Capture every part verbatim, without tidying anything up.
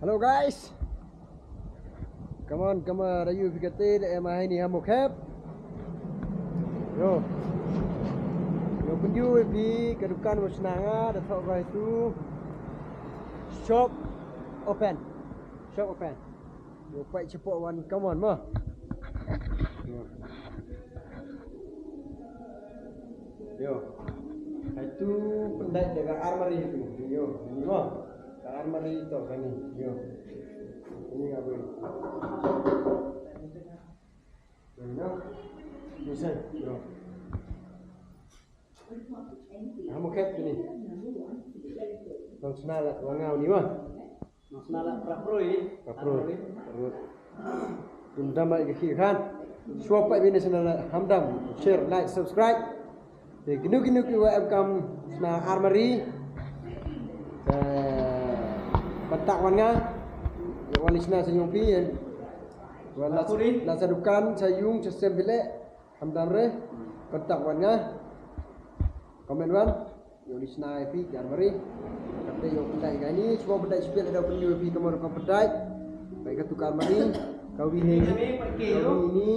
Hello guys. Come on, come on, da yoo phi kate, da em heini ha Mawkhep. Yo. Yow pynyoo phi ka dukan wa chna nga, da thoh ko heitu. Shop open. Shop open. Yow pait chapoh wan, come on mo. Yo. Yo. Heitu pyndait da ka armari tu. Yo, ni mo. Ka armari toh kani. Yo. Ini nga boi. Yo. Yo. Ha Mawkhep ni. Nong chna la wa nga uni mo. Nong chna la Prapru i. Prapru. Prapru. Ym dam ai ka khih khan. Chwa pait bini chna la, ham dam, share, like, subscribe. Te kino kino ki wa em kam chna armari. Te kontak wan nga. Yow wan i chna sa yung phi. Wan la, Prapru i. La sa dukan, sa yung, sa sem phi le. Ham dam re, kontak wan nga. Comment wan. Yow li chna i phi ka armari. Kate yow pyndait kani, chwa pyndait chibit, da pynyoo phi kamon ka pyndait. Pait katu ka armari. Kawi heini. Kawi ini.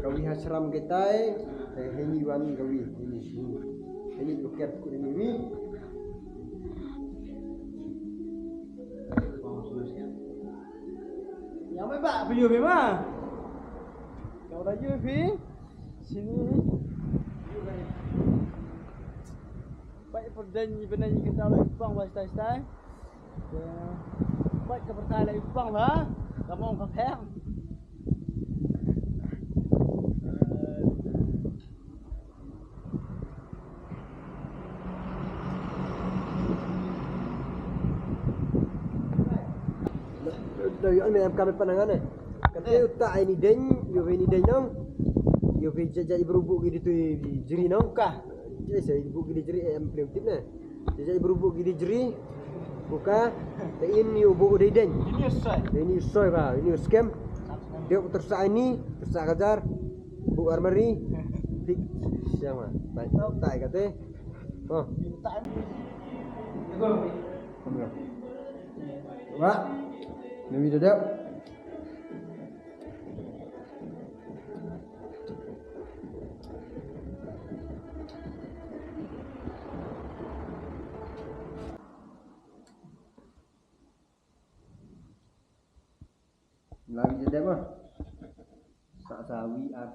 Kawi ha chram kitai. Te heini wan kawi. Heini. Heini. Heini yow ker ku heini wi. Yow me ba pynyoo phi ma. Yow da yoo phi. Sini. Pait pyrden i bnai i kyndaw la i pang wa stai stai. Pait ka pyrthai la i pang wa. Ka mong ka pheng. Da yoo me em kam panangan eh. Kate u ta ini deng, yow ini deng nong. Yow phi jajai bru bu ki di tu jri nong. Ka. Jri sa bu ki di jri em plem tip ne. Jajai bru bu ki di jri. Buka. Te ini yow bu di deng. Ini soi. Ini soi ba, ini scam. Dia tersa ini, tersa kajar. Bu armari. Fix. Siang ma. Baik. Tai kate. Oh. Wa. Ni wi da dep. Lai da dep ah. Sa sa wi ar.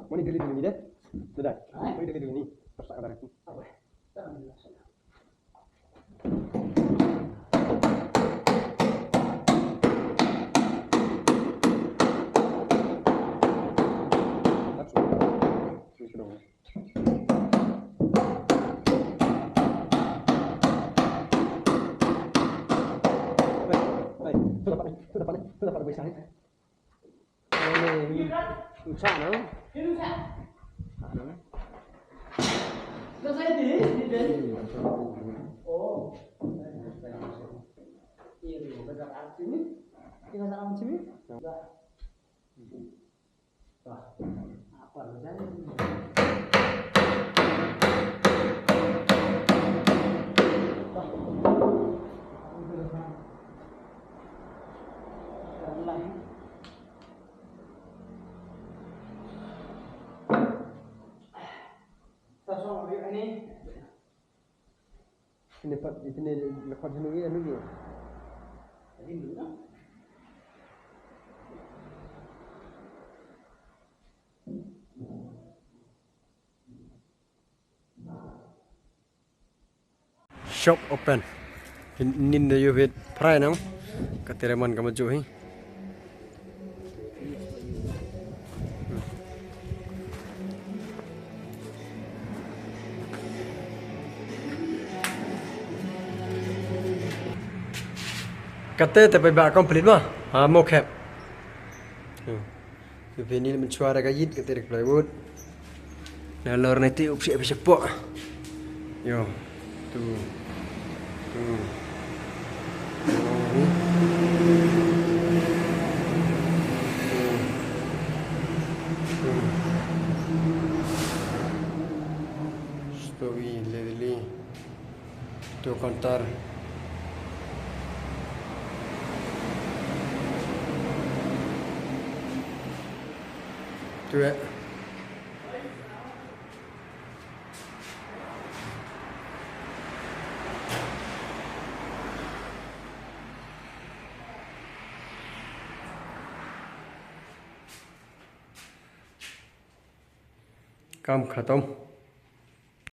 Mani gali dulu ni deh. Dadah. Mani gali dulu ni. Terus ada aku. Ini pat, ini lepas ini, ini. Shop open. Hin-, nin da yoh phi phrai nang. Katæ re man ka ma jooh hi. Katæ tæ paidbah complete ma. Ha, mo khep. Hmm. Yoh phi ni mynchwa da ka yit katæ da plywood. Nalor neitæ u psiah phi chapoh. Yoh. Tu. Tu. Tu. Tu. Tu. Stowi, ledli. Tu counter. Tu e. Kam khatam.